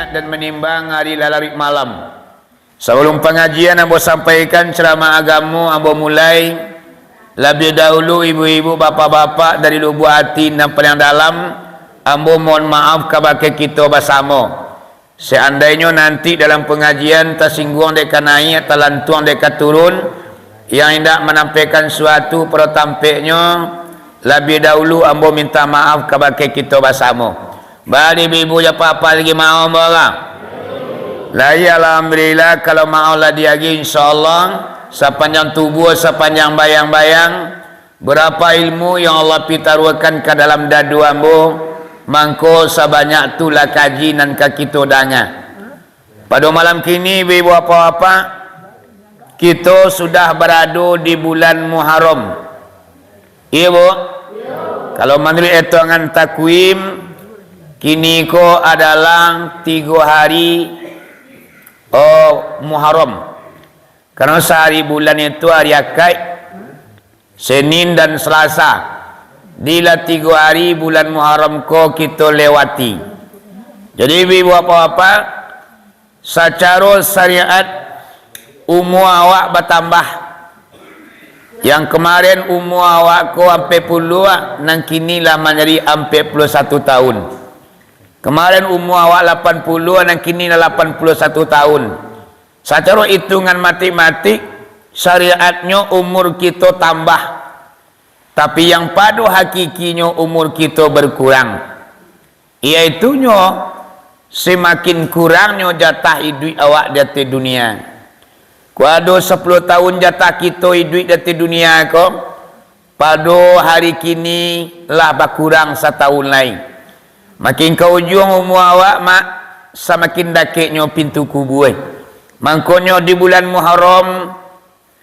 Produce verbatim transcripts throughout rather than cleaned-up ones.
dan manimbang ari lalaruik malam. Sabalum pangajian ambo sampaikan caramah agamo, ambo mulai. Labiah dahulu, ibu-ibu, bapak-bapak, dari lubuak ati nan paliang dalam, ambo mohon maaf kabake kito basamo. Seandainyo nanti dalam pangajian tasingguang dek ka naiak, talantuang dek ka turun, yang indak manampaikan suatu pado tampeknyo, labiah dahulu ambo minta maaf kabake kito basamo. Bari ibu-ibu jo bapak lagi maaf, bara? Lai, alhamdulillah, kalau maaf lah diagi, insyaallah, sapanjang tubuah, sapanjang bayang-bayang, berapa ilmu yang Allah pitaruahkan ka dalam dadu ambo, mangko sabanyak tu lah kaji nan ka kito danga. Pado malam kini, ibu-ibu, bapak-bapak, kito sudah barado di bulan Muharram. Iyo, Bu? Kalau manuruik etongan takwim, kini ko adalah tigo hari, oh, Muharram. Karano sahari bulan itu hari Akaik, Senin dan Selasa. Dilah tigo hari bulan Muharram ko kito lewati. Jadi, ibu-ibu, bapak-bapak, sacaro syariat, umua awak batambah. Yang kamaren umua awak ko ampek puluah, nan kini lah manjadi ampek puluah satu tahun. Kamaren umua awak lapan puluah, nan kini lah lapan puluah satu tahun. Sacaro itungan matematik, syariatnyo umur kito tambah. Tapi, yang pado hakikinyo umur kito berkurang. Yaitunyo, samakin kurangnyo jatah iduik awak di ateh dunia. Kok ado sapuluah tahun jatah kito iduik di ateh dunia ko, pado hari kini lah bakurang satahun lai. Makin ka ujuang umua awak, mak, samakin dakeknyo pintu kubua. Mangkonyo, di bulan Muharram,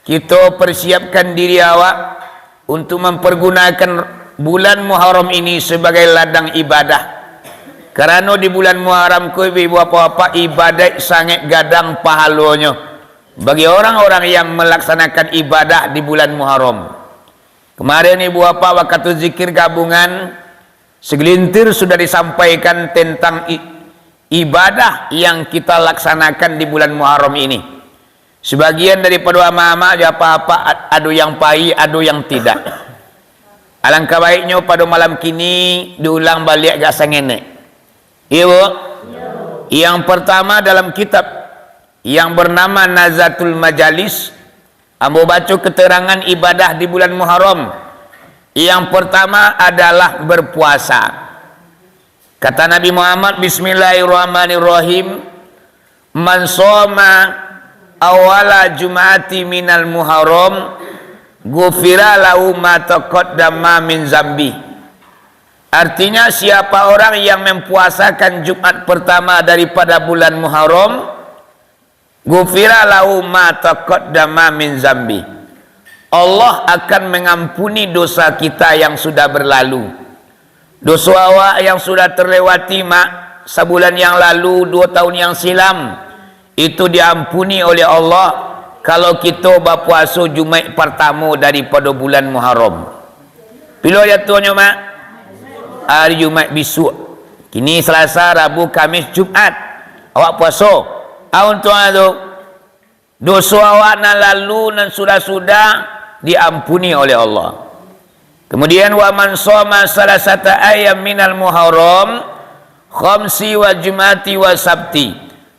kito persiapkan diri awak untuk mempergunakan bulan Muharram ini sebagai ladang ibadah. Karano di bulan Muharram ko, ibu-ibu, bapak-bapak, ibadat sangat gadang pahalonyo bagi orang-orang yang melaksanakan ibadah di bulan Muharram. Kamaren, ibu, bapak, wakatu zikir gabungan, segelintir sudah disampaikan tentang i-, ibadah yang kita laksanakan di bulan Muharram ini. Sebagian daripado amak-amak jo apak-apak ad-, ado yang pai, ado yang tidak. Alangkah baiknyo pado malam kini diulang baliak agak sangenek. Iyo, Bu? Yang pertama, dalam kitab yang bernama Nazzatul Majalis, ambo baco keterangan ibadah di bulan Muharram. Yang pertama adalah berpuasa. Kata Nabi Muhammad, "Bismillahirrahmanirrahim. Man shoma awwala jum'ati minal Muharram, ghufira lahu ma taqaddama min zambi." Artinya, siapa orang yang mempuasakan Jumat pertama daripada bulan Muharram, ghufira lahu ma taqaddama min zambi. Allah akan mengampuni dosa kita yang sudah berlalu. Doso awak yang sudah terlewati, mak, sabulan yang lalu, duo tahun yang silam, itu diampuni oleh Allah kalau kito bapuaso Jumaik partamo daripado bulan Muharram. Pilo jatuahnyo, mak? Ari Jumaik bisuak. Kini Salasa, Rabu, Kamih, Jumaik. Awak puaso. Aun tu, ah, tu. Doso awak nan lalu, nan sudah-sudah, diampuni oleh Allah. Kemudian, "Wa man shoma salasata ayyam minal Muharram, khamsi wa Jum'ati wa Sabti,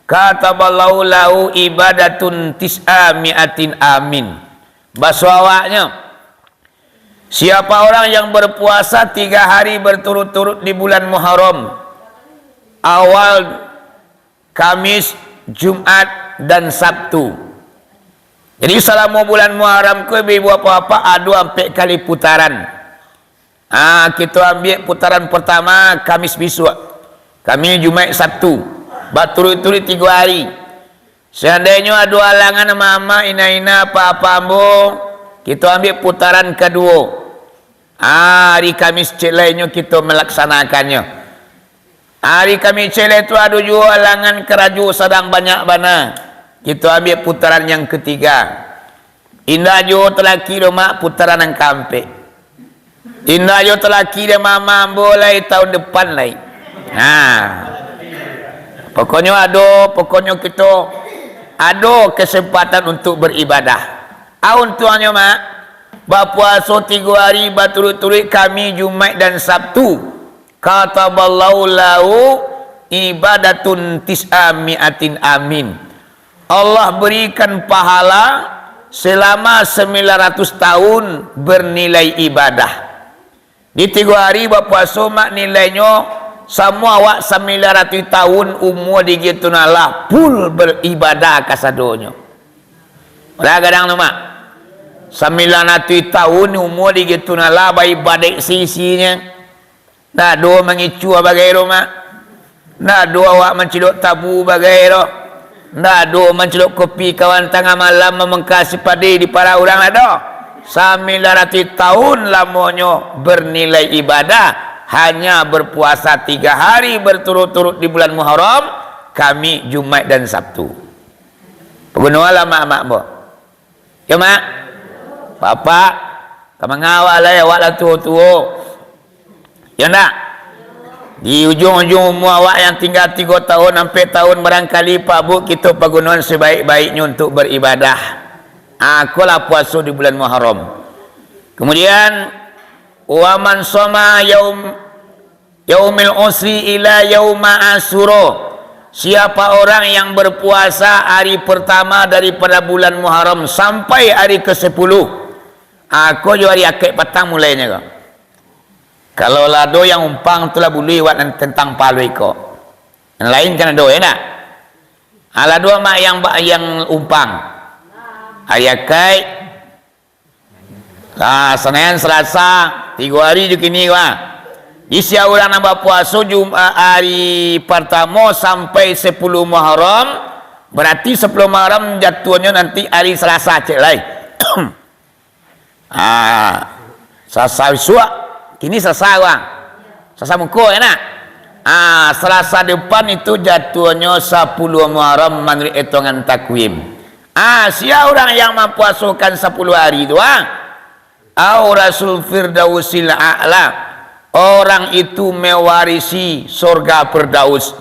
kataballahu lahu ibadatun tis'a mi'atin amin." Baso awaknyo, siapa orang yang berpuasa tiga hari berturut-turut di bulan Muharram, awal, Kamis, Jumat, dan Sabtu. Jadi, salamo bulan Muharram ko, ibu-ibu, bapak-bapak, ado ampek kali putaran. Ah, kito ambiak putaran partamo, Kamis bisuak. Kamis, Jumaik, Sabtu. Baturuik-turuik tigo ari. Seandainyo ado alangan, mama, ina-ina, apa-apa ambo, kito ambiak putaran kaduo. Ah, ari Kamis ciek lai nyo kito malaksanakannyo. Ari Kamih ciek lai tu ado juo alangan karajo sadang banyak bana. Kito ambiak putaran yang katigo. Indak juo talaki doh, mak, putaran nan kaampek. Indak juo talaki dek mama ambo lai taun depan lai. Nah. Pokoknyo ado, pokoknyo kito ado kesempatan untuk beribadah. A untuangnyo, Mak, bapuaso tigo hari baturuik-turuik, Kami, Jumaik, dan Sabtu. Kataballahu lahu ibadatun tis'a mi'atin amin. Allah berikan pahala selama sembilan ratus tahun bernilai ibadah. Di tigo hari bapuaso, Mak, nilainyo samo awak sambilan ratuih tahun umua di Gitunala full beribadah kasadonyo. Lah gadang tu, Mak. Sambilan ratuih tahun umua di Gitunala baibadaik sisi-sinyo. Ndak ado mangicua bagai tu, Mak. Ndak ado awak mancilok tabu bagai tu. Ndak ado mancilok kopi kawan tangah malam mamangkasi padi di para urang, ndak ado. Sambilan ratuih tahun lamonyo bernilai ibadah, hanya berpuasa tiga hari berturut-turut di bulan Muharram, Kami, Jumaik, dan Sabtu. Pagunolah, Mak-mak, ambo. Yo, Mak? Bapak, ka manga awak lai, awak lah tuo-tuo. Yo ndak? Di ujuang-ujuang umua awak yang tingga tigo tahun, ampek tahun, barangkali, Pak Bu, kito pagunoan sabaik-baiknyo untuk beribadah. Ah, ko lah puaso di bulan Muharram. Kemudian, wa man shoma yaum, yaumil usri ila yauma Asyura. Siapa orang yang berpuasa hari pertama daripada bulan Muharram sampai hari kesepuluh, ah, ko jo hari Akaik patang mulainyo ko. Kalau lah ado yang umpang tu lah buluih awak nan tantang paluih ko. Yang lain kan ado, yo ndak? Ah, lah ado, Mak, yang ba-, yang umpang. Hari Akaik, ah, Senen, Salasa, tigo hari jo kini ko, ah. Di sia urang nan bapuaso Jum-, ah, hari partamo sampai sapuluah Muharram, barati sapuluah Muharram jatuahnyo nanti hari Salasa ciek lai. Ah, Salasa isuak, kini Salasa urang. Salasa muko, yo ndak? Ah, Salasa depan itu jatuahnyo sapuluah Muharram manuruik etongan takwim. Ah, sia urang yang mampuasokan sapuluah hari tu, ah? Aurasul Firdausil A'la. Orang itu mewarisi sorga Firdaus.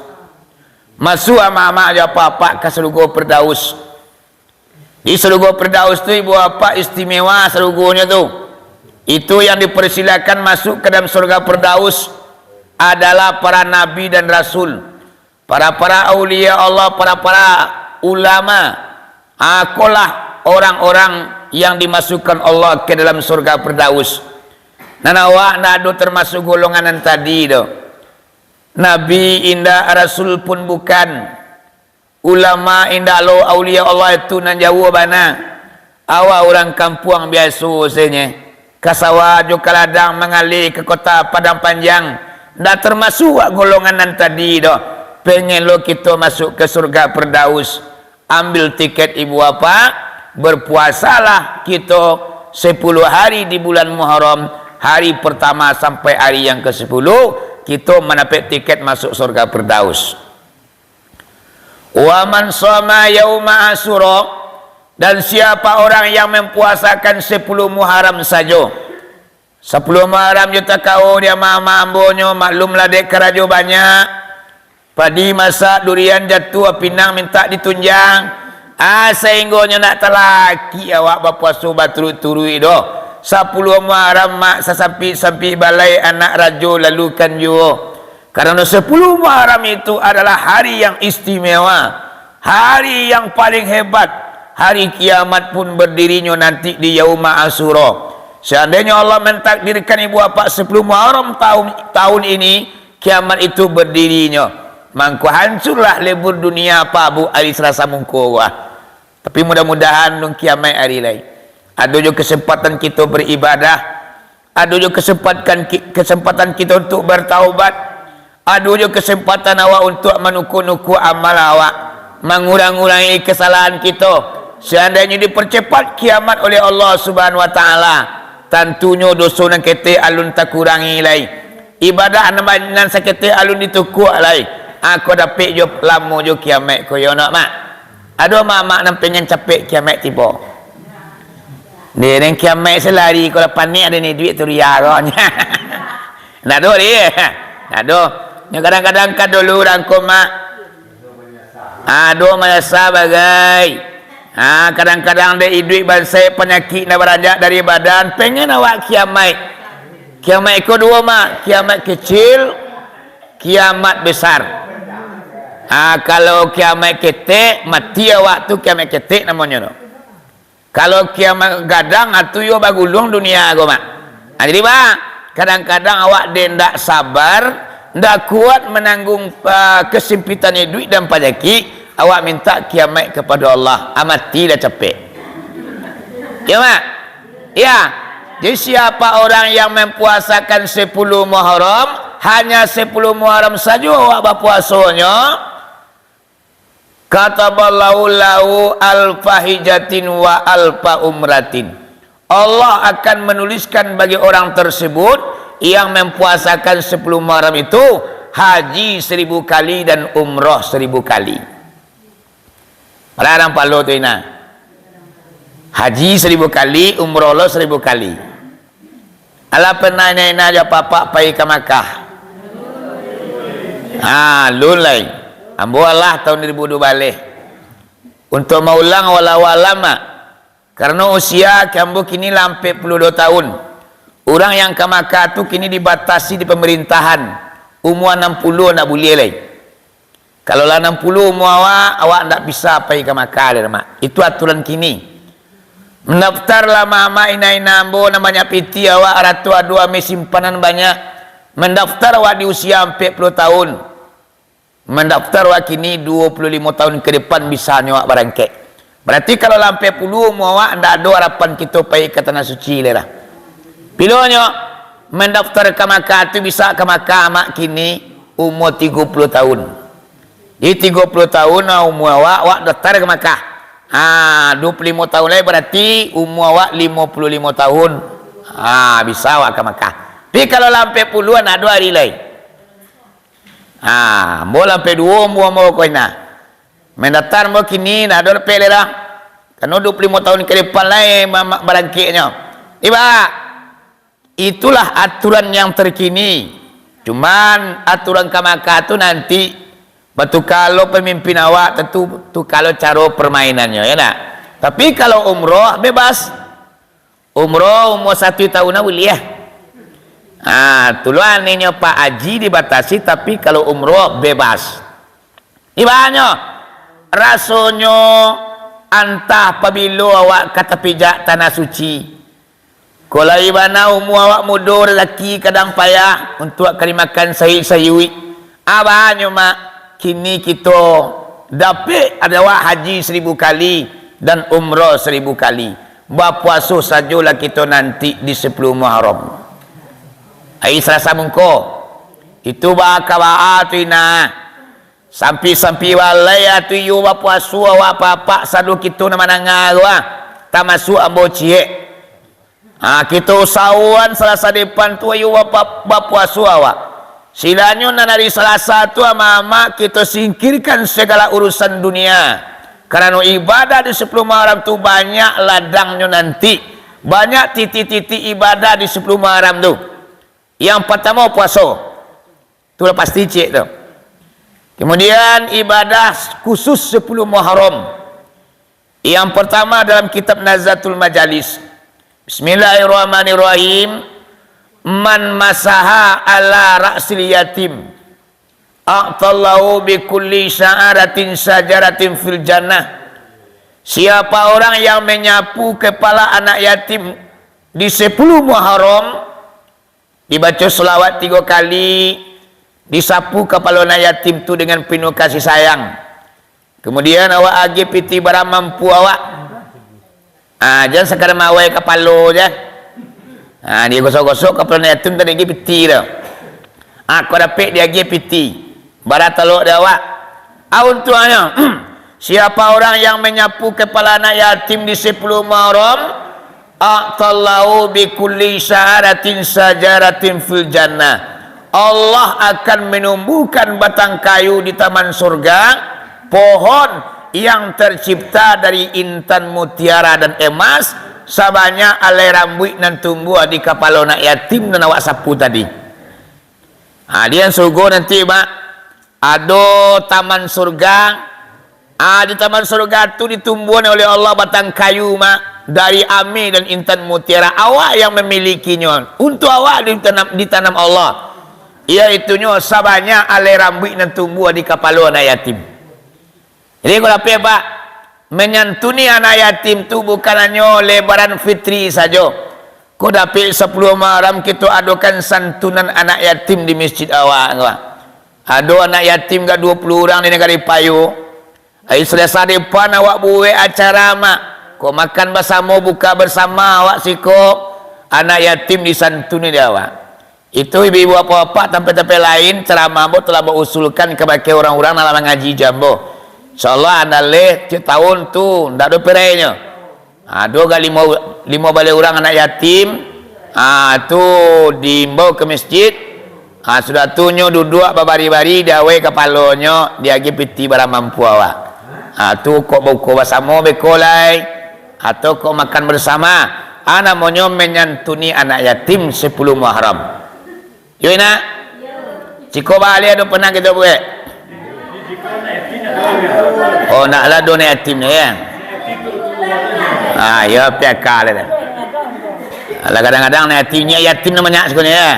Masuak amak-amak jo apak-apak ka sarugo Firdaus. Di sarugo Firdaus tu, ibu bapak, istimewa sarugonyo tu. Itu yang dipersilakan masuk ke dalam surga Firdaus adalah para nabi dan rasul, para-para aulia Allah, para-para ulama. Akolah orang-orang yang dimasukkan Allah ke dalam surga Firdaus. Nan awak ndak ado termasuk golongan nan tadi doh. Nabi indak, rasul pun bukan. Ulama indak lo, aulia Allah itu nan jauah bana. Awak urang kampuang biaso senye, ka sawah jo ka ladang, mangaleh ka kota Padang Panjang, ndak termasuk golongan nan tadi doh. Pengen lo kito masuk ke surga Firdaus, ambil tiket ibu bapak, berpuasalah kito sepuluh hari di bulan Muharram, hari pertama sampai hari yang kesepuluh, kito mandapek tiket masuk surga Firdaus. Wa man shoma yauma Asyura, dan siapa orang yang mempuasakan sepuluh Muharram sajo. Sapuluah Muharram jo takao di ama-ama ambonyo, maklumlah dek karajo banyak. Padi masak, durian jatuah, pinang mintak ditunjang. Ah, sainggonyo ndak talakik awak bapuaso baturuik-turuik doh. Sapuluah Muharram, mak, sasampik-sampik balai anak rajo lalukan juo. Karano sapuluah Muharram itu adalah hari yang istimewa, hari yang paling hebat, hari kiamat pun berdirinyo nanti di Yauma Asyura. Seandainyo Allah mentakdirkan ibu bapak sapuluah Muharram tahun, tahun ini, kiamat itu berdirinyo, mangko hancurlah lebur dunia, Pak Bu, hari Salasa mungko, wah. Tapi mudah-mudahan alun kiamaik ari lai. Ado jo kesempatan kito beribadah, ado jo kesempatan ki-, kesempatan kito untuk bertaubat, ado jo kesempatan awak untuk manukua-nukua amal awak, mangurang-urangi kesalahan kito. Seandainyo dipercepat kiamat oleh Allah Subhanahu Wa Taala, tantunyo doso nan ketek alun takurangi lai. Ibadah nan ba-, nan saketek alun ditukuak lai. Ako dapek jo lamo jo kiamaik ko, yo nak, Mak? Ado amak-amak nan pengen capek kiamaik tibo? Deh, nan kiamaik salari ko lah panek ado ni duit tu ria ko. Ndak ado, deh. Ndak ado. Nyo kadang-kadang kan dulu urang ko, Mak. Ado marasa bagai. Ha, kadang-kadang dek iduik bansaik panyakik nan baranjak dari badan, pengen awak kiamaik. Kiamaik ko duo, Mak. Kiamaik kecil, kiamaik besar. Ha, kalau kiamaik ketek, mati awak tu kiamaik ketek namonyo tu. Kalau kiamaik gadang, ha, tu yo bagulung dunia ko, Mak. Ha, jadi, Mak, kadang-kadang awak dek ndak sabar, ndak kuat mananggung, ah, kasimpitan iduik dan panyakik, awak minta kiamaik kapado Allah, ha, mati lah capek. Ya, Mak? Ya. Jadi, siapa orang yang mempuasakan sepuluh Muharram, hanya sepuluh Muharram sajo awak bapuasonyo, kataballahu lahu alfa hijatin wa alfa umratin. Allah akan menuliskan bagi orang tersebut yang mempuasakan sepuluh Muharram itu, haji seribu kali dan umrah seribu kali. Larang palo tu, Ina. Haji seribu kali, umrah lo seribu kali. Alah pernah Ina-Ina jo Apak-Apak pai ka Makkah? Ha, alun lai. Ambo alah tahun dua ribu dua baleh. Untuak maulang, walau alam, Mak. Karano usia ambo kini lah ampek puluah duo tahun. Urang yang ka Makkah tu kini dibatasi di pamarintahan. Umua anam puluah ndak buliah lai. Kalau lah anam puluah umua awak, awak ndak bisa pai ka Makkah lai, Mak. Itu aturan kini. Mandaftar lah amak-amak, ina-ina ambo nan banyak pitih awak, arato ado ameh simpanan banyak. Mandaftar awak di usia ampek puluah tahun. Mandaftar awak kini, duo puluah limo tahun ka depan bisanyo awak barangkek. Barati kalau lah ampek puluah umua awak, ndak ado arapan kito pai ka Tanah Suci lai lah. Pilonyo mandaftar ka Makkah tu bisa ka Makkah, Mak, kini umua tigo puluah tahun. Jadi tigo puluah tahun lah umua awak, awak daftar ka Makkah. Ha, duo puluah limo tahun lai, barati umua awak limo puluah limo tahun. Ha, bisa awak ka Makkah. Tapi kalau lah ampek puluah, ndak ado ari lai. Ha, ambo lah ampek duo umua ambo ko, ina. Mandaftar ambo kini, ndak ado dapek lai dah. Karano duo puluah limo tahun ka depan lai ma-, ma-, barangkeknyo. Iba, itulah aturan yang terkini. Cuman aturan ka Makkah tu nanti batuka lo pamimpin awak, tantu tuka lo caro pamainannyo, ya ndak? Tapi kalau umroh, bebas. Umroh umua satu tahun lah buliah. Ha, tu lo anehnyo Pak Haji dibatasi, tapi kalau umroh bebas. Ibanyo, rasonyo antah pabilo awak ka tapijak Tanah Suci. Kok lai bana umua awak mudo, razaki kadang payah, untuak ka dimakan sayuik-sayuik. Abanyo, Mak, kini kito dapek ado awak haji saribu kali dan umroh saribu kali. Bapuaso sajolah kito nanti di sapuluah Muharram. Ari Salasa mungko. Itu baa ka baa tu, ina. Sampi-sampi balai atu iyo bapuaso awak apak-apak sado kito nan mandanga tu, ah. Tamasuak ambo ciek. Ha, kito usahoan Salasa depan tu ayo bapa-, bapuaso awak. Silanyo nan ari Salasa tu, amak-amak, kito singkirkan sagala urusan dunia. Karano ibadah di sapuluah Muharram tu banyak ladangnyo nanti. Banyak titik-titik ibadah di sapuluah Muharram tu. Yang partamo puaso. Tu lah pasti ciek tu. Kemudian ibadah khusus sapuluah Muharram. Yang pertama dalam kitab Nazzatul Majalis. Bismillahirrahmanirrahim. Man masaha ala ra'sil yatim, a'tallahu bi kulli sya'aratin syajaratin fil jannah. Siapa orang yang menyapu kepala anak yatim di sapuluah Muharram, dibaco salawat tigo kali, disapu kapalo anak yatim tu dengan pinuah kasih sayang. Kemudian awak agiah pitih bara mampu awak. Ah, jan sakadar mawai kapalo je. Ah, digosok-gosok kapalo anak yatim tadi agiah pitih tu. Ah, kok dapek diagiah pitih. Bara talok di awak. Aun tuanyo, siapa orang yang menyapu kepala anak yatim di sapuluah Muharram, a'tallahu bi kulli sya'aratin syajaratin fil jannah. Allah akan menumbuhkan batang kayu di taman surga, pohon yang tercipta dari intan, mutiara, dan emas, sabanyak alai rambuik nan tumbuah di kapalo anak yatim nan awak sapu tadi. Ha, di dalam surga nanti, Mak, ado taman surga, Ah, di taman surga tu ditumbuahan oleh Allah batang kayu, Mak, dari ameh dan intan mutiara. Awak yang memilikinyo. Untuk awak ditanam, ditanam Allah. Yaitunyo sabanyak alai rambuik nan tumbuah di kapalo anak yatim. Jadi, kalau dapek, Pak, menyantuni anak yatim tu bukan hanyo lebaran fitri sajo. Kok dapek sapuluah Muharram, kito adokan santunan anak yatim di masjid awak, Pak. Ado anak yatim ka duo puluah urang di Nagari Payo. Ai, salasai depan awak buek acara, Mak. Kok makan basamo, buka basamo awak siko, anak yatim disantuni dek awak. Itu ibu-ibu, bapak-bapak, tampek-tampek lain, ceramah ambo telah bausulkan kabake urang-urang nan lah mangaji jo ambo. Insyaallah, andaleh tiok taun tu, ndak ado perainyo. Ado gak limo, limo baleh urang anak yatim, ha, tu diimbau ka masjid. Ha, sudah tu nyo duduak babari-bari, diawai kapalonyo, diagiah pitih barang mampu awak. Ha, tu kok babuko basamo beko lai, atau kok makan bersama. Ha, namonyo menyantuni anak yatim sapuluah Muharram. Yo, Inak? Siko baleh ado pernah kito buek? Oh, nak lah ado anak yatim ni, yo? Ah, yo, piaka lah dah. Alah, kadang-kadang anak yatim ni, yatim nan banyak siko ni, yo?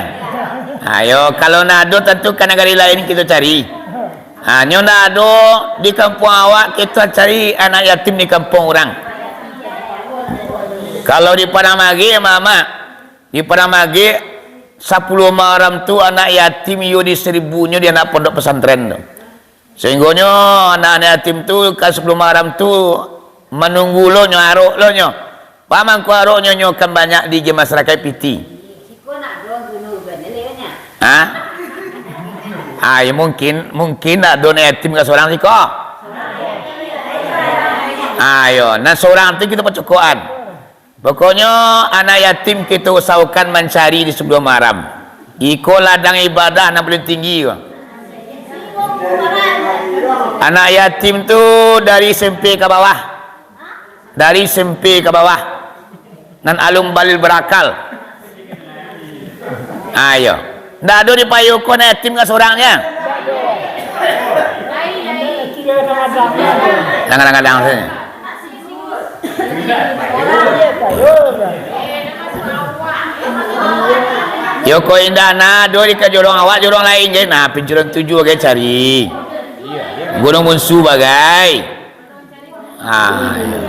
Ah, yo, kalau nak ado, tantu ka nagari lain kito cari. Ah, nyo ndak ado di kampuang awak, kito cari anak yatim di kampuang urang. Kalau di Padang Magek, Mak, Mak, di Padang Magek, sapuluah Muharram tu anak yatim iyo di saribunyo di anak pondok pesantren tu. Sahinggonyo anak-anak yatim tu ka sapuluah Muharram tu manunggu lo nyo, arok lo nyo. Pamangko aroknyo, nyo kan banyak di masarakaik pitih. Ha? Ah, yo mungkin, mungkin ado anak yatim ka surang siko. Ah, yo, nan surang tu kito pacukukan. Pokoknyo, anak yatim kito usahokan mancari di sapuluah Muharram. Iko ladang ibadah nan paling tinggi ko. Anak yatim tu dari S M P ka bawah. Dari S M P ka bawah. Nan alun baleh berakal. Ayo. Ndak ado di Payo ko anak yatim ka surang nyo. Kadang-kadang sini. Yo ko indak na ado di ka jorong awak, jorong lain gai. Nah, pincuran tujuah gai cari. Gunung Bunsu bagai. Ah, yo.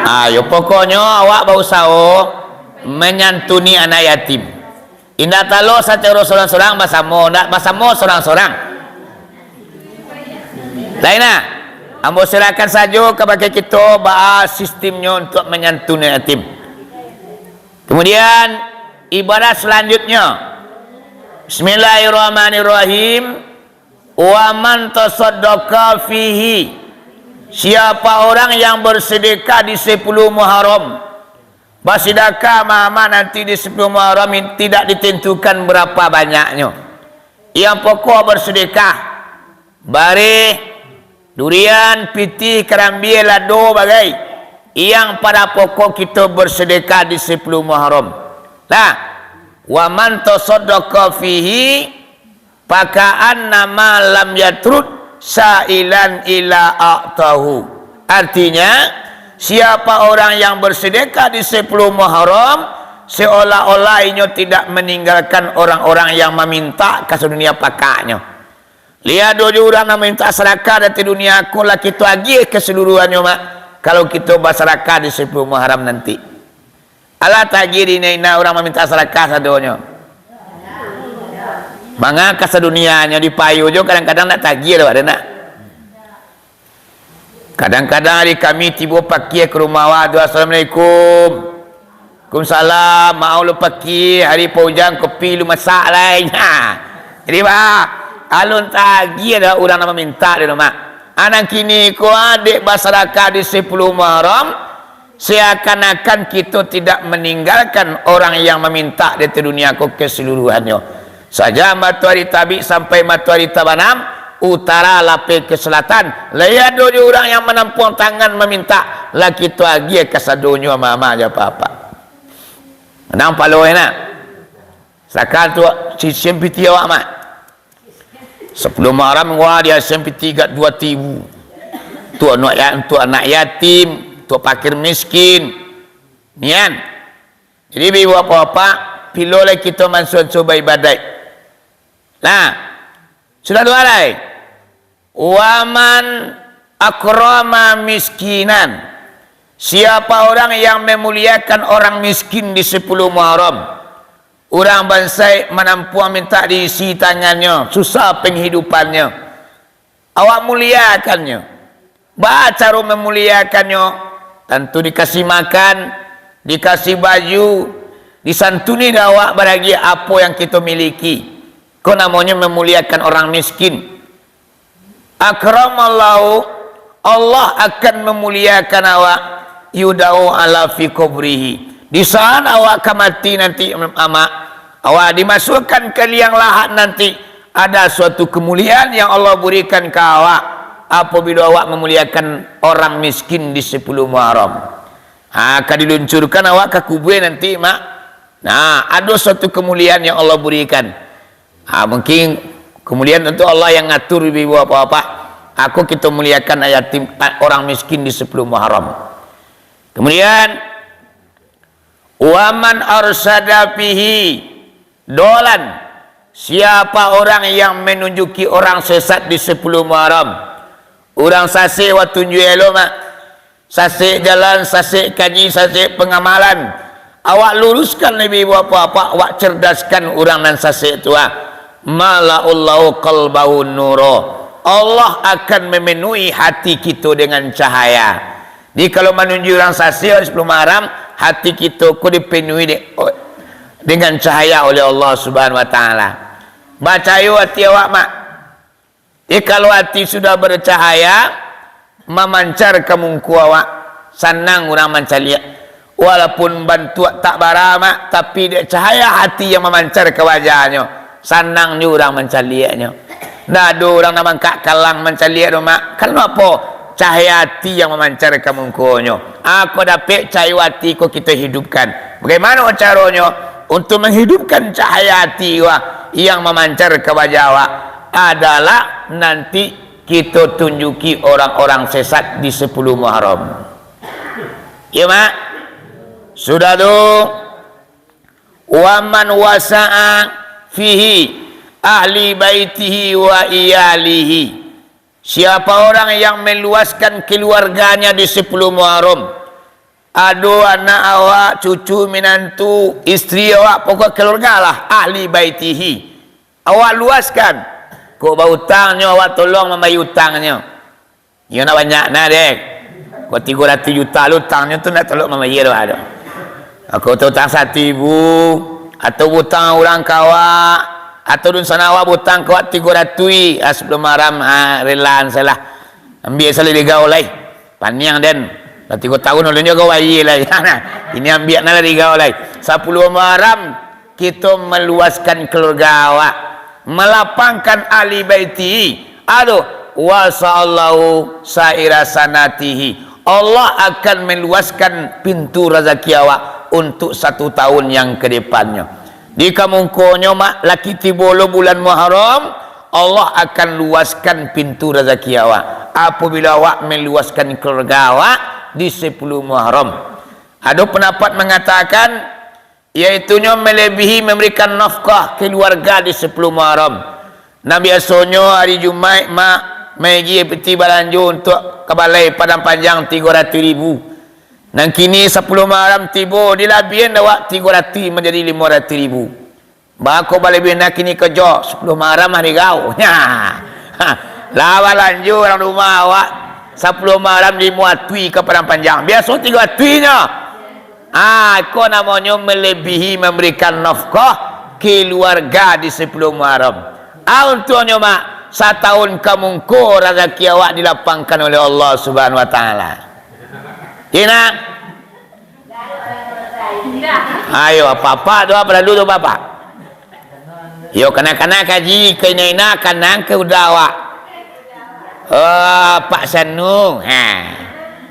Ah, yo, pokoknyo awak bausaho manyantuni anak yatim. Indak talok sacaro sorang-sorang, basamo, ndak basamo sorang-sorang. Lain nah, ambo serahkan sajo kabake kito baa sistemnyo untuak manyantuni yatim. Kemudian, ibadah selanjutnyo, Bismillahirrahmanirrahim. Wa man tasaddaqa fihi, siapa orang yang bersedekah di sapuluah Muharram, basidakah mama nanti di sapuluah Muharram in-, tidak ditentukan berapa banyaknyo. Yang pokok bersedekah, bareh, durian, pitih, karambia, lado, bagai. Yang pada pokok kito bersedekah di sapuluah Muharram. Nah, wa man tasaddaqa fihi, Paka'annama lam yatrud sa'ilan ila a'tahu. Artinya, siapa orang yang bersedekah di sapuluah Muharram, seolah-olah inyo tidak meninggalkan orang-orang yang mamintak ka sadunia pakaknyo. Lai ado jo urang nan mamintak sadakah dari dunia ko, lah kito agiah kasaluruahannyo, Mak, kalau kito basadakah di sapuluah Muharram nanti. Alah tagiah di ina-ina urang mamintak sadakah sadonyo. Manga ka sadunianyo di Payo jo kadang-kadang nak tagiah doh, ado nak. Kadang-kadang ari kami tibo pakia ka rumah awak tu, "Assalamualaikum." "Waalaikumsalam, maaf lu pakia, ari Pak Ujang kopi lu masak lai." Nya. Jadi, bah, alun tagiah doh urang nan mamintak di rumah. Anak kini ko, ah, dek basadakah di sapuluah Muharram, seakan-akan kito tidak meninggalkan orang yang mamintak di dunia ko keseluruhannyo. Sajak matoari tabik sampai matoari tabanam, utara lapeh ke selatan, lai ado jo urang yang manampuang tangan mamintak, lah kito agiah kasadonyo ama-ama jo apa-apa. Nang palo enak. Sakan tu, sisian pitih awak, Mak. Sapuluah Muharram, wah, diasian piti agak duo ribu. Untuak anak ya-, untuak anak yatim, untuak fakir miskin. Nian. Jadi, ibu bapak, pilo lai kito manso-anso baibadaik. Nah, sudah duo lai. Waman akrama miskinan. Siapa orang yang memuliakan orang miskin di sapuluah Muharram? Urang bansaik manampuang mintak diisi tangannyo, susah panghidupannyo. Awak muliakannyo. Baa caro mamuliakannyo? Tantu dikasih makan, dikasih baju, disantuni dek awak baragiah apo yang kito miliki. Ko namonyo mamuliakan orang miskin. Akramallahu, Allah akan mamuliakan awak, yudau ala fi qabrihi. Di saat awak ka mati nanti, amak, awak dimasukkan ka liang lahat nanti, ada suatu kemuliaan yang Allah berikan ka awak apabila awak mamuliakan orang miskin di sapuluah Muharram. Ha, ka diluncurkan awak ka kubue nanti, mak. Nah, ada suatu kemuliaan yang Allah berikan. Ha, mungkin kemudian tentu Allah yang ngatur, ibu-ibu, bapak-bapak. Aku kita muliakan yatim, orang miskin di sapuluah Muharram. Kemudian, waman arsada fihi dolan. Siapa orang yang menunjuki orang sesat di sapuluah Muharram? Urang sasek, wak tunjuak elok, mak. Sasek jalan, sasek kaji, sasek pangamalan. Awak luruskan, ibu-ibu, bapak-bapak, awak cerdaskan urang nan sasek tu, ah. Mala'allahu qalbahu nuro. Allah akan memenuhi hati kito dengan cahaya. Jadi, kalau manunjuak urang sasek sapuluah Muharram, hati kito ko dipenuhi de-, o-, dengan cahaya oleh Allah Subhanahu wa Ta'ala. Bacayo hati awak, mak. Jadi, kalau hati sudah bercahaya, mamancar ka mungko awak, sanang urang mancaliak. Walaupun bantuak tak bara, mak, tapi dek cahaya hati yang mamancar ka wajahnyo, sanang jo urang mancaliaknyo. Ndak ado urang nan mangkak kalang mancaliak doh, mak. Karano apo? Cahaya hati yang mamancar ka mungkonyo. Ako dapek cahaya hati ko kito hidupkan. Bagaimana caronyo? Untuk menghidupkan cahaya hati wah yang mamancar ka wajah awak adalah nanti kito tunjuki orang-orang sesat di sapuluah Muharram. Iyo, mak? Sudah tu, waman wasa'a fihi ahli baitihi wa iyalihi. Siapa orang yang meluaskan keluarganya di sapuluah Muharram, ado anak awak, cucu, minantu, isteri awak, pokok keluarga lah, ahli baitihi. Awak luaskan. Kok bautang nyo, awak tolong mambayia utangnyo. Iyo nak banyak nah, dek. Kok tigo ratuih juta lo utangnyo tu, nak tolong mambayia doh, ado. Kok tu utang saribu, atau utang urang ka awak, atau dunsanak awak bautang ka awak tigo ratuih, ah, sapuluah Muharram, ah, relaan salah. Ambiak salah digau lai. Paniang den. Lah tigo tahun ulun jo gawai lai. Ini ambiak nah lah digau lai. Sapuluah Muharram, kito maluaskan keluarga awak, malapangkan ahli baiti, aduh, wa sa'allahu sa'ira sanatihi. Allah akan meluaskan pintu razaki awak untuk satu tahun yang ke depannyo. Di kamungkonyo, mak, laki tibo lo bulan Muharram, Allah akan luaskan pintu razaki awak. Apabila awak meluaskan keluarga awak di sapuluah Muharram. Ado pendapat mengatakan, yaitunyo melebihi memberikan nafkah keluarga di sapuluah Muharram. Nah, biasonyo hari Jumaik, mak, maigi piti balanjo untuak ka balai Padang Panjang tigo ratuih ribu. Nan kini sapuluah Muharram tibo, dilabiahan awak tigo ratuih manjadi limo ratuih ribu. Baa kok balabiahan nan kini ko jo, sapuluah Muharram hari gau. Nya. Ha. Lah balanjo urang rumah awak, sapuluah Muharram limo ratuih ka Padang Panjang. Biaso tigo ratuih nyo. Ah, ko namonyo melebihi memberikan nafkah keluarga di sapuluah Muharram. Ah, untuaknyo, mak, satahun ka mungko razaki awak dilapangkan oleh Allah Subhanahu wa Ta'ala. Iyo nak? Ayo, apak-apak tu, apak lalu tu, apak-apak. Yo, kanak-kanak kaji, ka ina-ina, kanang ka uda awak. Oh, Pak Sanu. Ha.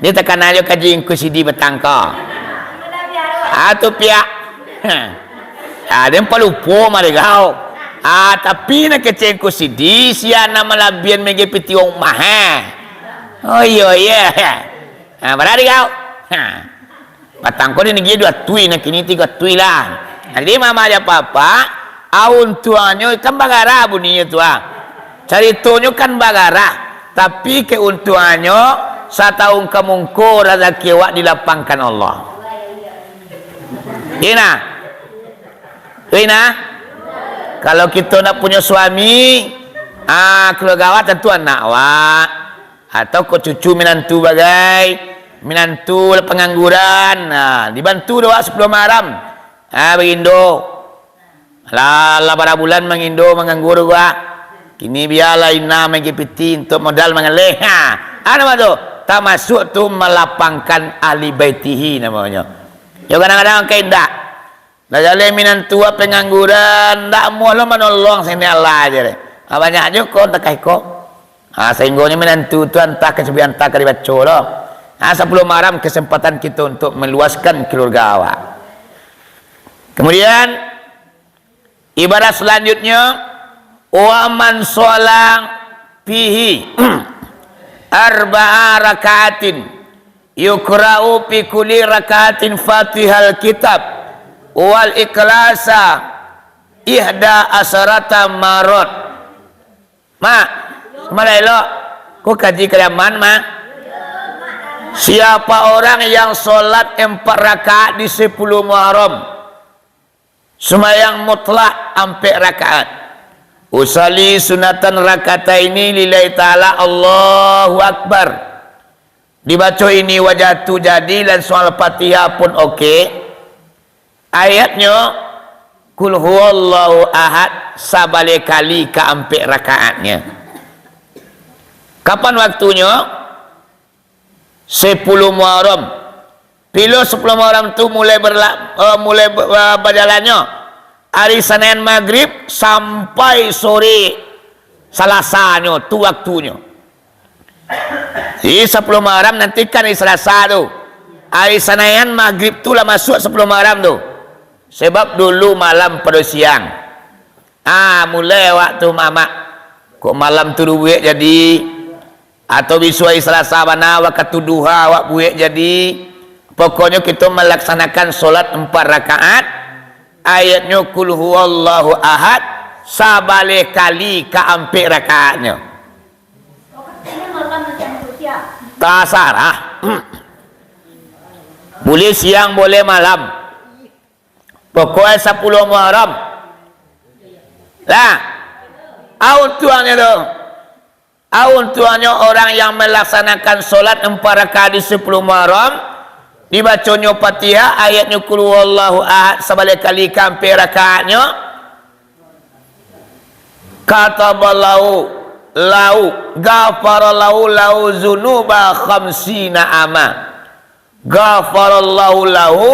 Dia takana jo kaji Ngku Sidi batangka. Ah, tu piak. Ha. Ah, dia palupo mah dia kau. Ah, tapi nan kecek Angku Sidi, sia nan malabiahan mangecek piti urang rumah, ha. Oh, iyo, iyo. Ha, bara di kau? Ha. Patang ko di nagari dua tui, nan kini tigo tui lah. Jadi, mama jo papa, a untuangnyo kan bagarah buninyo tu, ah. Caritonyo kan bagarah, tapi keuntuangannyo, satahun ka mungko razaki awak dilapangkan Allah. Iyo nah. Iyo nah. Kalau kito ndak punyo suami, ah, keluarga awak tantu anak awak. Atau ko cucu minantu bagai, minantu lah pangangguran, nah, dibantu dek awak sapuluah maharam. Ah, bagindo. Lah, lah bara bulan mangindo, manganggur gua. Kini bialah ina mangecek piti untuak modal mangaleh. Ha, a namo tu? Tamasuak tu malapangkan ahli baitihi namonyo. Yo, kadang-kadang ka indak. Lah jaleh minantu pangangguran, ndak amuah lo manolong sini Allah aja deh. Ha, banyak juo ko takah iko. Ha, sahinggonyo minantu tu antah ka sabuik antah ka dibaco lo. Ha, sapuluah maharam kesempatan kito untuak maluaskan keluarga awak. Kemudian, ibadah selanjutnyo, wa man sholla fihi arba'a raka'atin, yuqra'u fi kulli raka'atin Fatihal Kitab wal Ikhlasa ihda asyrata marot. Mak, kama elok? Ko kaji kalian, Mak. Siapa orang yang sholat empat rakaat di sapuluah Muharram, sumbayang mutlak ampek rakaat. Usalli sunatan rakataini lillahi ta'ala, Allahu Akbar. Dibaco ini wajah tu jadi, lansuang Al-Fatihah pun oke. Ayatnyo, Qul huwallahu ahad, sabaleh kali ka ampek rakaatnyo. Kapan waktunyo? Sapuluah Muharram. Pilo sapuluah Muharram tu mulai berla-, eh, mulai ba-, ba-, bajalannyo? Ari Sanayan Magrib sampai sore Salasanyo, tu waktunyo. Jadi, sapuluah Muharram nanti kan ari Salasa tu. Ari Sanayan Magrib tu lah masuak sapuluah Muharram tu. Sebab dulu malam pado siang. Ah, mulai awak tu, Mak. Kok malam tu dibuek jadi, atau bisuak ari Salasa bana, wakatu duha awak buek jadi. Pokoknyo kito malaksanakan solat ampek rakaat, ayatnyo Qul huwallahu ahad, sabaleh kali ka ampek rakaatnyo. Tasarah. Boleh siang, boleh malam. Pokoknyo sapuluah Muharram. Lah. Aun tuangnyo tu. Aun tuangnyo orang yang malaksanakan solat ampek rakaat di sapuluah Muharram, dibaconyo Fatihah, ayatnyo Qul huwallahu ahad sabaleh kali ka ampek rakaatnyo, kataballahu, lahu, ghafarallahu lahu dzunuba khamsina ama. Ghafarallahu lahu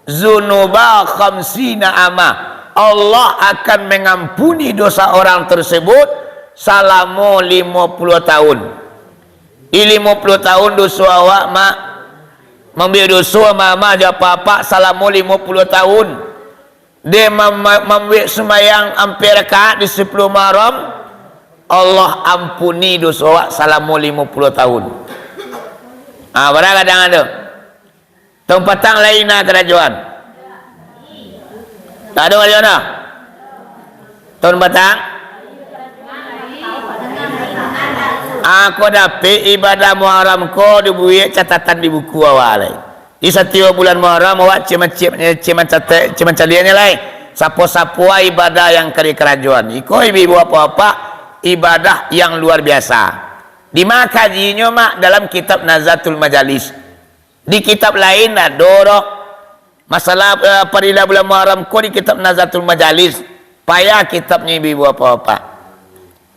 dzunuba khamsina ama. Allah akan mengampuni dosa orang tersebut salamo limo puluah tahun. Di limo puluah tahun doso awak, Mak. Mambuek doso, Mama jo Apak, salamo limo puluah tahun. Dek mam-, mambuek sumbayang ampek rakaat di sapuluah Muharram, Allah ampuni doso awak salamo limo puluah tahun. Ah, bara gadang tu. Taun patang lai na karajoan. Tak ado karajoan dah. Taun patang. Ah, ko dapek ibadah Muharram ko dibuek catatan di buku awak lai. Di satiok bulan Muharram, awak cek mancek, cek mancatek, cek mancaliaknyo lai. Sapo-sapo ibadah yang ka dikarajoan. Iko ibu-ibu, apak-apak, ibadah yang luar biasa. Dima kajinyo, Mak, dalam kitab Nazatul Majalis. Di kitab lain ado doh. Masalah, eh, fadilah bulan Muharram ko di kitab Nazatul Majalis. Payah kitabnyo, ibu-ibu, apak-apak.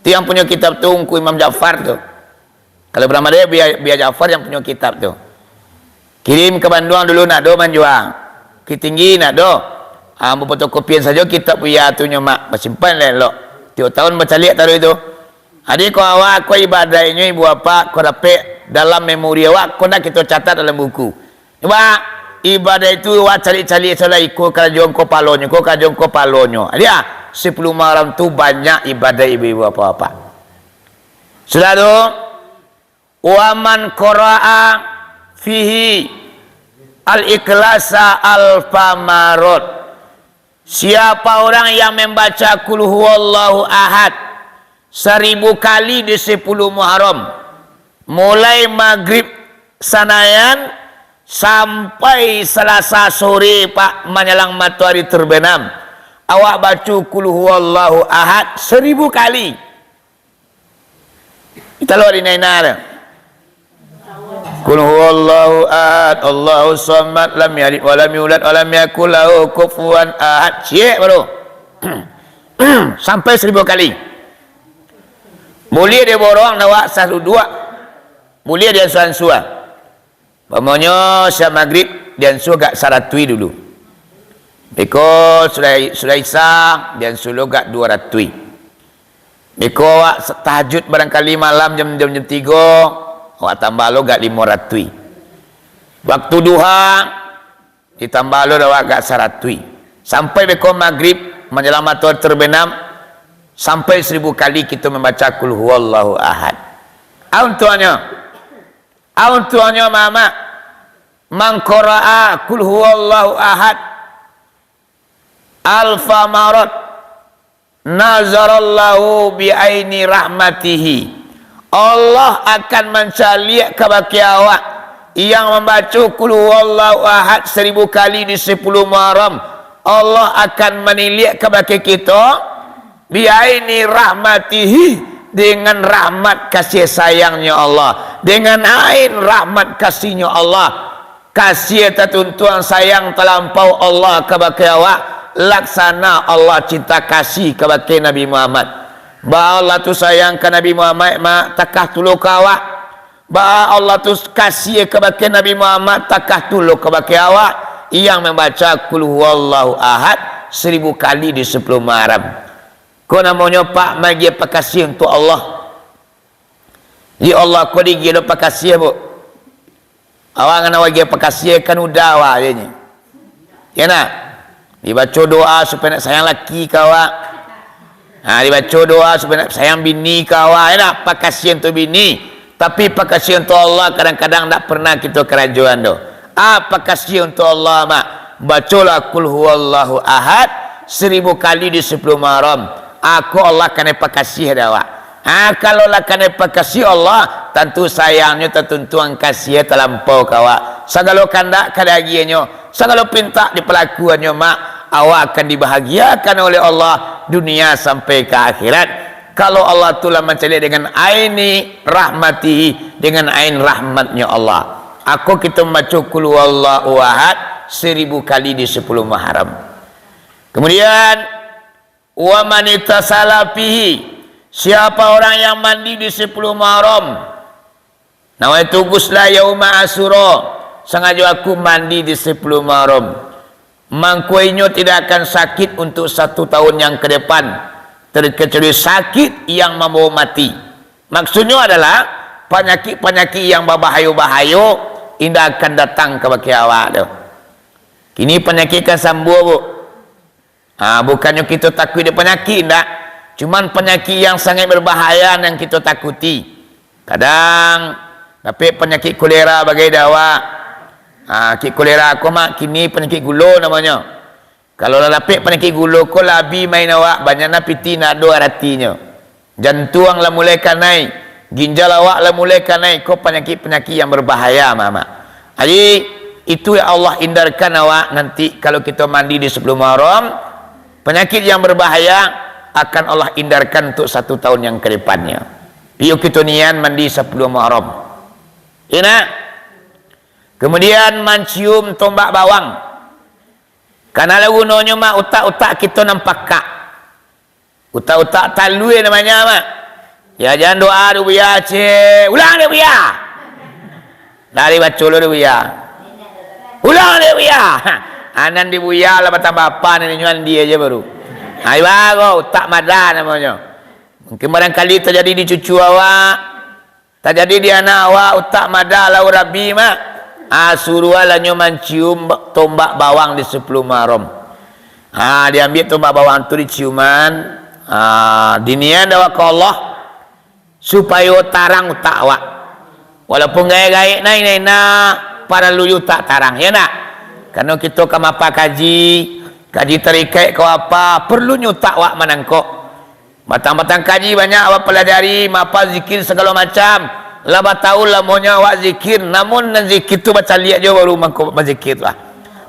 Tu yang punyo kitab tu Ungku Imam Ja'far tu. Kalau Brahma Daya, Buya, Buya Ja'far yang punyo kitab tu. Kirim ka Banduang dulu, ndak ado manjua. Bukittinggi ndak ado. Ah, bafotokopian sajo kitab Buya tu nyo, Mak. Basimpan lah elok. Tiok taun bacaliak taruih tu. Jadi, ko awak, ko ibadaiknyo, ibu apak, ko dapek dalam memori awak, ko ndak kito catat dalam buku. Cubo, ibadah itu awak caliak-caliak sajolah, iko karajo ko palonyo, ko karajo ko palonyo. Jadi, ah, Sepuluh Muharram tu banyak ibadah ibu-ibu bapak-bapak. Sudah tu, wa man qara'a fihi al-ikhlasa alfa marot. Siapa orang yang membaca Qul Huwallahu Ahad seribu kali di sepuluh Muharram, mulai maghrib sanayan sampai Selasa sore, Pak, manyalang matoari terbenam, awak baco Qul Huwallahu Ahad seribu kali. Kita lo di naina tu. Qul huwallahu ahad, Allahu samad, lam yalid wa lam yulad, wa lam yakul lahu kufuwan ahad. Ciek baru. Sampai seribu kali. Buliah diborong awak saduduak. Buliah diansua-ansua. Umpamonyo, siap maghrib, diansua agak saratui dulu. Beko sudah, sudah isya, diansua lo agak duo ratui. Beko awak sa-, tahajud barangkali malam jam, jam, jam tigo, awak tambah lo agak limo ratui. Waktu duha, ditambah lo awak agak saratui. Sampai beko maghrib, manjalang matoari terbenam, sampai seribu kali kito mambaca Qul Huwallahu Ahad. A untuaknyo, a untuaknyo, Mamak, man qara'a Qul Huwallahu Ahad alfa marot, nazarallahu bi aini rahmatihi. Allah akan mancaliak kabake awak yang mambaco Qul Huwallahu Ahad seribu kali di sepuluh Muharram. Allah akan maniliak kabake kito bi aini rahmatihi, dengan rahmat kasih sayangnyo Allah, dengan ain rahmat kasih-Nyo Allah. Kasih tatuntuang, sayang talampau Allah kabake awak, laksana Allah cinta kasih kabake Nabi Muhammad. Baa Allah tu sayang ka Nabi Muhammad, ma-, takah tu lo ka awak. Baa Allah tu kasih kabake Nabi Muhammad, takah tu lo kabake awak, yang mambaca Qul Huwallahu Ahad seribu kali di sepuluh Muharram. Ko namonyo, Pak, maagiah pakasih untuak Allah. Di Allah ko diagiah lo pakasih, Bu. Awak nan awak agiah pakasih kan udah awak je nyo. Ya nak? Dibaco doa supaya nak sayang laki ka awak. Ha, dibaco doa supaya nak sayang bini ka awak. Ya nak? Pakasih untuak bini. Tapi pakasih untuak Allah kadang-kadang ndak pernah kito karajoan doh. A pakasih untuak Allah, Mak. Bacolah Qul Huwallahu Ahad seribu kali di sepuluh Muharram. A ko Allah kanai pakasih dek awak. Ha, kalau lah kanai pakasih Allah, tantu sayangnyo tatuntuang, kasih talampau ka awak. Sagalo kandak ka diagiahnyo, sagalo pintak dipalakuannyo, Mak, awak akan dibahagiakan oleh Allah dunia sampai ka akhirat. Kalau Allah tu lah mancaliak dengan aini rahmatihi, dengan ain rahmatnyo Allah. A ko kito mambaco Qul Huwallahu Ahad seribu kali di sepuluh Muharram. Kemudian, wa man ightasala fihi, siapa orang yang mandi di sepuluh Muharram, nawaitu ghusla yauma Asyura, sangajo aku mandi di sepuluh Muharram, mangko inyo tidak akan sakit untuk satu tahun yang ke depan, terkecuali sakit yang mambawa mati. Maksudnyo adalah, panyakik-panyakik yang babahayo-bahayo indak akan datang kabake awak tu. Kini panyakik kan sambua, Bu. Ha, bukannyo kito takuik dek panyakik, indak. Cuman panyakik yang sangaik berbahaya nan kito takuti. Kadang dapek panyakik kolera bagai dek awak. Ha, kik kolera ko, Mak, kini panyakik gulo namonyo. Kalau lah dapek panyakik gulo ko, labi main awak, banyak nan pitih, ndak ado aratinyo. Jantuang lah mulai kanai, ginjal awak lah mulai kanai, ko panyakik-panyakik yang berbahaya, Mamak. Jadi, itu yang Allah indarkan awak nanti kalau kito mandi di sepuluh Muharram, panyakit yang berbahaya akan Allah indarkan untuk satu tahun yang ke depannya. Iyo kito nian mandi sepuluh Muharram. Iyo nak? Kemudian mancium tombak bawang. Karano lah gunonyo, Mak, utak-utak kito nan pakak. Utak-utak talue namonyo, Mak. Yo, jan doa dek Buya, cek. Ulang dek Buya. Dari baco lo dek Buya. Ulang dek Buya. Ha, anan dek Buya lah batambah apa, nan inyo andi aja baru. Ha, ibago utak madah namonyo. Mungkin barangkali tajadi di cucu awak. Tajadi di anak awak utak madah lau rabi, Mak. Ah, suruahlah nyo mancium ba-, tombak bawang di sepuluh Muharram. Ha, diambiak tombak bawang tu diciuman, ha, dinian dek awak ka Allah, supayo tarang utak awak. Walaupun gaek-gaek nai, nai, nah, paralu utak tarang, ya ndak? Karano kito ka mapa kaji, kaji tarikaik ka apa, paralunyo utak awak manangkok. Batang-batang kaji banyak awak palajari, mapa zikir sagalo macam. Lah batahun lamonyo awak zikir, namun nan zikir tu bacaliak jo baru mangko bazikir tu lah.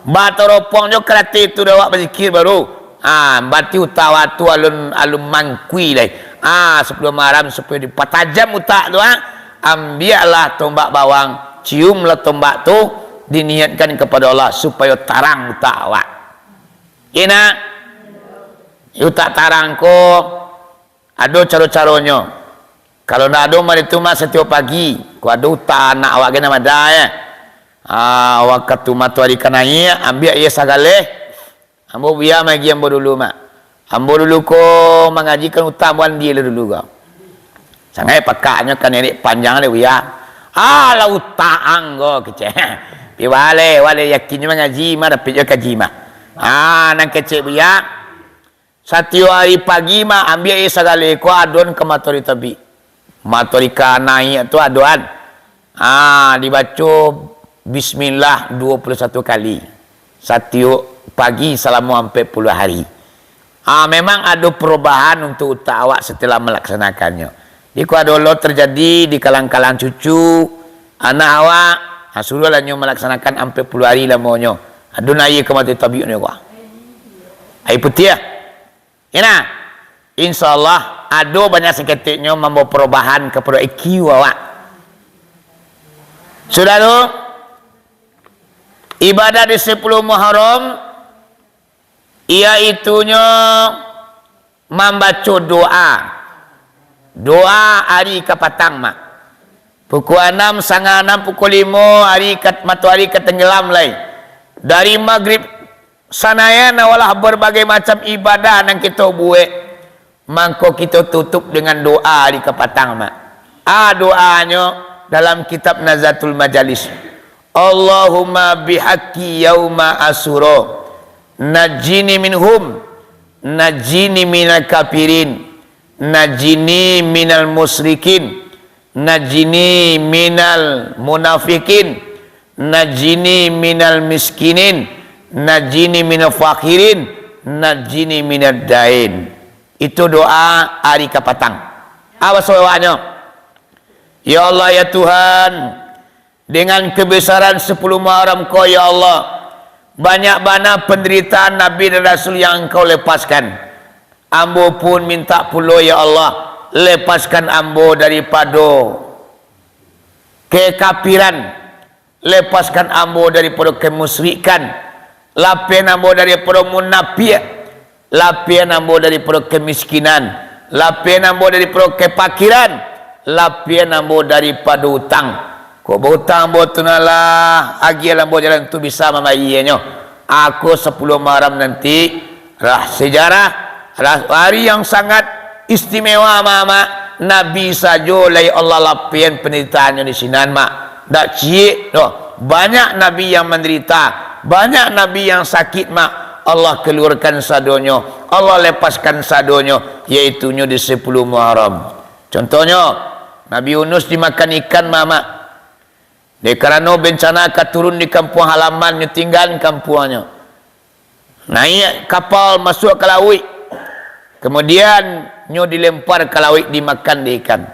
Bataropong jo karate tu dah awak bazikir baru. Ah, barati utak awak tu alun, alun mangkui lai. Ah, sapuluah maharam supayo dipatajam utak tu, ah. Ambiaklah tombak bawang, ciumlah tombak tu, diniatkan kapado Allah supayo tarang utak awak. Kena? Utak tarang ko ado caro-caronyo. Kalau ndak ado mah itu mah satiok pagi, ko ado utak anak awak kena mada, ya. Ah, wakatu matoari ka naiak, ambiak iyo sagaleh. Ambo Buya magi ambo dulu, Mak. Ambo dulu ko mangaji kan utak ambo andi lah dulu ko. Sangaik pakaknyo kan nenek panjang dek Buya. Alah utak anggo kecek. Pi baleh, baleh yakinnyo mangaji mah dapek jo kaji mah. Ah, nan kecek Buya. Satiok ari pagi mah ambiak iyo sagaleh ko adon ka matoari tabik. Matoari ka naiak tu adoan. Ah, dibaco bismillah dua puluah satu kali. Satiok pagi salamo ampek puluah hari. Ah, memang ado perubahan untuk utak awak setelah malaksanakannyo. Jadi, kok ado lo terjadi di kalang-kalang cucu, anak awak, ah, suruahlah nyo malaksanakan ampek puluah hari lamonyo. Adun aia ka matoari tabiknyo ko. Aia putiah. Ina, insya Allah, ado banyak saketeknyo mambawa perubahan kapado I Q awak. Sudah tu, ibadah di sapuluah Muharram, yaitunyo mambaco doa. Doa ari kapatang, Mak. Pukul anam, satangah anam, pukul limo, ari ka, matoari ka tenggelam lai. Dari Magrib Sanayan awalah berbagai macam ibadah nan kito buek, mangko kito tutup dengan doa di kapatang, Mak. A doanyo dalam kitab Nazatul Majalis. Allahumma bihaqqi yauma Asyura, najini minhum, najini minal kafirin, najini minal musyrikin, najini minal munafikin, najini minal miskinin, najini minal fakirin, najini minal dain. Itu doa ari kapatang. Apo sawabanyo? Ya Allah, ya Tuhan, dengan kebesaran sapuluah Muharram ko, ya Allah, banyak bana penderitaan Nabi dan Rasul yang Engkau lepaskan. Ambo pun minta pulo, ya Allah, lepaskan ambo daripado kekafiran, lepaskan ambo daripado kemusyrikan, lapian ambo daripado munapiak, lapian ambo daripado kemiskinan, lapian ambo daripado kepakiran, lapian ambo daripado utang. Kok bautang ambo tu nah lah, agiah ambo jalan tu bisa mambayianyo. Ako sapuluah Muharram nanti, lah sejarah, lah hari yang sangat istimewa, Mak, Mak. Nabi sajo lai Allah lapian penderitaannyo di sinan, Mak. Ndak ciek doh. Banyak nabi yang menderita, banyak nabi yang sakit, Mak. Allah keluarkan sadonyo, Allah lepaskan sadonyo, yaitunyo di sapuluah Muharram. Contohnyo, Nabi Yunus dimakan ikan, Mak, Mak. Dek karano bencana ka turun di kampuang halaman, nyo tinggaan kampuangnyo. Naiak kapal masuak ka lauik. Kamudian, nyo dilempar ka lauik, dimakan dek ikan.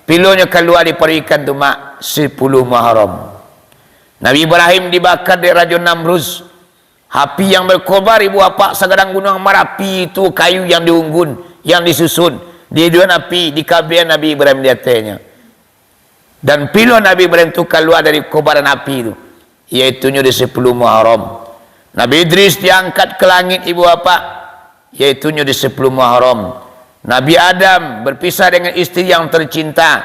Pilonyo kalua di paruik ikan tu, Mak, sapuluah Muharram. Nabi Ibrahim dibakar dek Rajo Namrus. Api yang berkobar, Ibu Bapak, sagadang Gunuang Marapi itu, kayu yang diunggun, yang disusun, diiduan api, dikabian Nabi Ibrahim di atasnyo. Dan pilo Nabi Ibrahim tu kalua dari kobaran api tu, yaitunyo di sapuluah Muharram. Nabi Idris diangkat ka langik, Ibu Bapak, yaitunyo di sapuluah Muharram. Nabi Adam berpisah dengan isteri yang tercinta.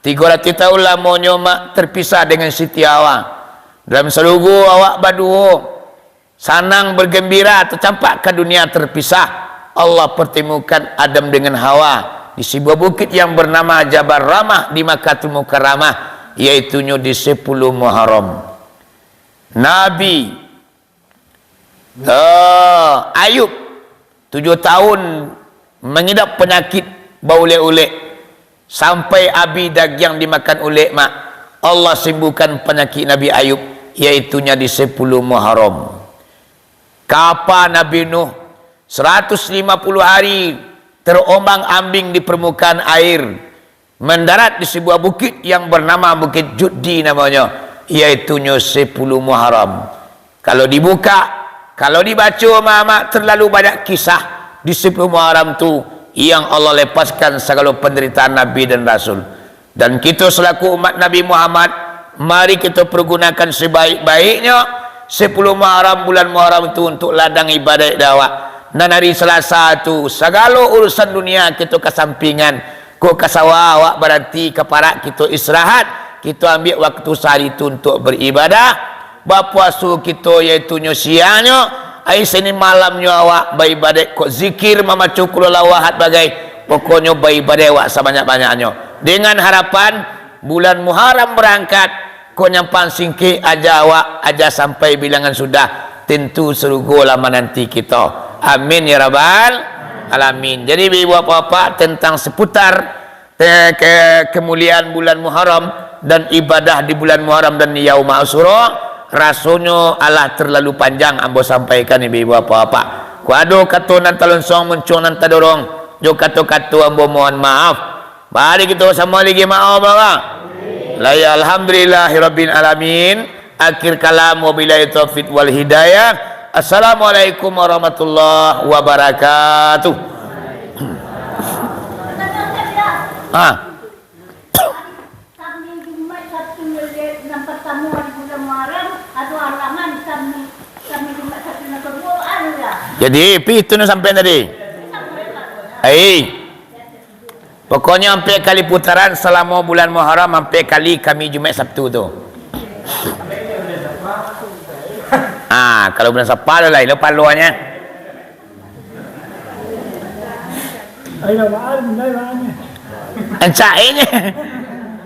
Tigo ratuih tahun lamonyo, Mak, terpisah dengan Siti Hawa. Dalam sarugo awak baduo. Sanang bergembira, tacampak ka dunia terpisah. Allah pertemukan Adam dengan Hawa di sebuah bukit yang bernama Jabal Rahmah di Makkahul Mukarramah, yaitunyo di sapuluah Muharram. Nabi, eh, Ayub Tujuah tahun mangidap panyakik baulek-ulek, sampai abih dagiang dimakan ulek, mak. Allah sembuhkan panyakik Nabi Ayub, yaitunyo di sapuluah Muharram. Kapa Nabi Nuh, saratus lima puluah hari terombang-ambing di parmukaan air, mandarat di sabuah bukik yang bernama Bukit Judi namonyo, yaitunyo sapuluah Muharram. Kalau dibuka, kalau dibaco, mak-mak, terlalu banyak kisah di sapuluah Muharram tu yang Allah lepaskan sagalo penderitaan Nabi dan Rasul. Dan kito selaku umat Nabi Muhammad, mari kito pergunakan sebaik-baiknyo sapuluah Muharram, bulan Muharram tu untuk ladang ibadat dek awak. Nan hari Selasa tu, sagalo urusan dunia kito kasampingan. Kok ka sawah awak baranti, ka parak kito istirahat, kito ambiak waktu sahari tu untuk baribadah. Bapuaso kito, yaitunyo siangnyo, ai sini malamnyo awak baibadat, kok zikir, mamaco Qul Huwallahu Ahad bagai. Pokoknyo baibadat awak sabanyak-banyaknyo. Dengan harapan bulan Muharram barangkat, kok nyampang singkek aja awak, aja sampai bilangan sudah, tentu sarugo lah mananti kito. Amin ya rabbal alamin. Jadi, ibu bapak-bapak, tentang seputar Te-, ke-, kemuliaan bulan Muharram dan ibadah di bulan Muharram dan di Yaum Asyura, rasonyo alah terlalu panjang ambo sampaikan, ibu-ibu, bapak-bapak. Kok ado kato nan talonsong, muncuang nan tadorong, jo kato-kato ambo mohon maaf. Mari kito samo lagi maaf, Bapak. Lai, alhamdulillahirabbil alamin. Akhir kalam, wabillahi taufiq wal hidayah. Assalamualaikum warahmatullahi wabarakatuh. Ha. Kami Jumaik Sabtu nan partamo di bulan Muharram, ado alangan kami, kami Jumaik Sabtu nan kaduo, anu ya. Jadi, pi itu nan sampai tadi. Ai. Pokoknyo ampek kali putaran salamo bulan Muharram, ampek kali kami Jumaik Sabtu tu. Ah, kalau bulan Safar tu lain lo paloanyo. Ancak inyo.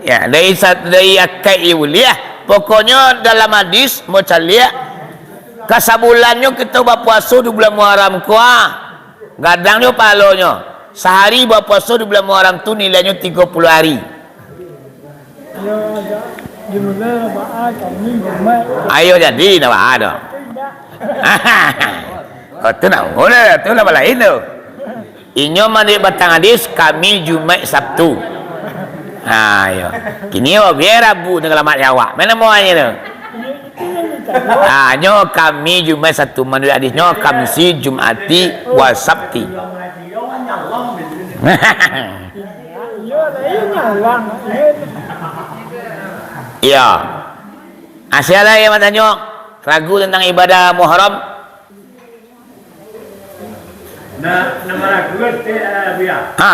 Ya, dari sa-, dari akaik iyo buliah. Pokoknyo dalam hadis, mau caliak, kasabulannyo kito bapuaso di bulan Muharram ko, ah. Gadangnyo pahalonyo. Sahari bapuaso di bulan Muharram tu nilainyo tigo puluah hari. Yo, yo. Di bulan Rabaah, kami Jumaik. Ayo jadi, nak baa tu? Indak. Oh, tu nak, oh, dah, tu lah lain tu. Inyo manuruik batang hadis, kami Jumaik Sabtu. Ha, yo. Kini, oh, biar Rabu tengah lamak nyawa. Mana mau aja tu? Ah, nyo kami Jumaik Sabtu, manuruik hadisnyo, kamsi, Jumati, wa Sabti. Iyo. Asia lah yang batanyo, ragu tentang ibadah Muharram. Nah, nama ragu kan, eh, Buya? Ha.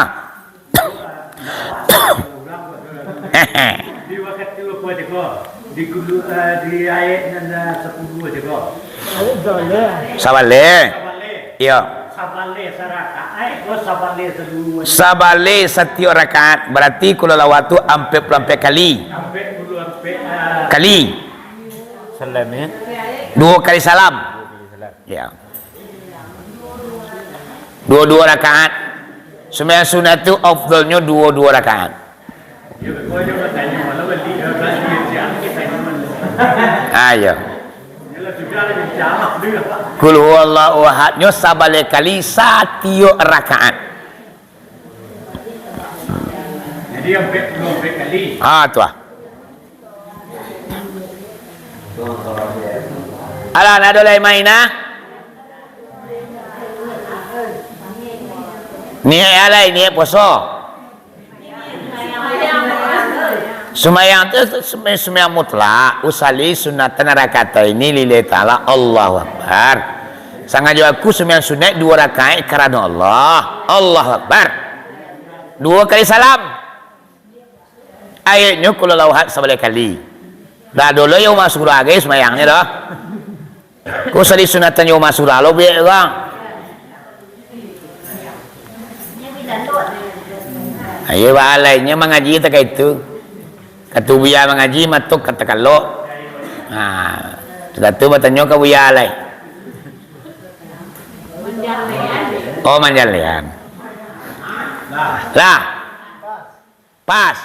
Di wakatu apo cako? Di gulu, eh, di ayat nan, eh, sapuluah cako? Sabaleh. Sabaleh. Iyo. Sabaleh sarakaat, eh, ko sabaleh sadua. Sabaleh satiok rakaat, bararti Qul Huwallahu tu ampek puluah ampek kali. Ampek puluah ampek, eh. Kali. Salam, ya. Duo kali salam. Duo kali salam. Iyo. Duo-duo rakaat. Sumbayang sunat tu afdolnyo duo-duo rakaat. Ah, iyo. Qul huwallahu ahadnyo sabaleh kali satiok rakaat. Jadi, ampek puluah ampek kali. Ah, tu ah. Alah, nak ado lai main, ah? Niaik alai, niaik puaso. Sumbayang tu sumbayang, sumbayang mutlak, usalli sunnatan rak'ataini lillahi ta'ala, Allahu Akbar. Sangajo aku sumbayang sunaik duo rakaik karano Allah, Allahu Akbar. Duo kali salam. Ayatnyo Qul Huwallahu Ahad sabaleh kali. Dah dulu yo masuk surga gai sumbayangnyo dah. Ko sadi sunatan yo masuk surga lo biak urang. Ayo, baalai nyo mangaji takah itu. Katu buya mangaji, matok kata kalok. Nah, sudah tu batanyo ka buya lai. Oh, manjalehan. Lah. Pas.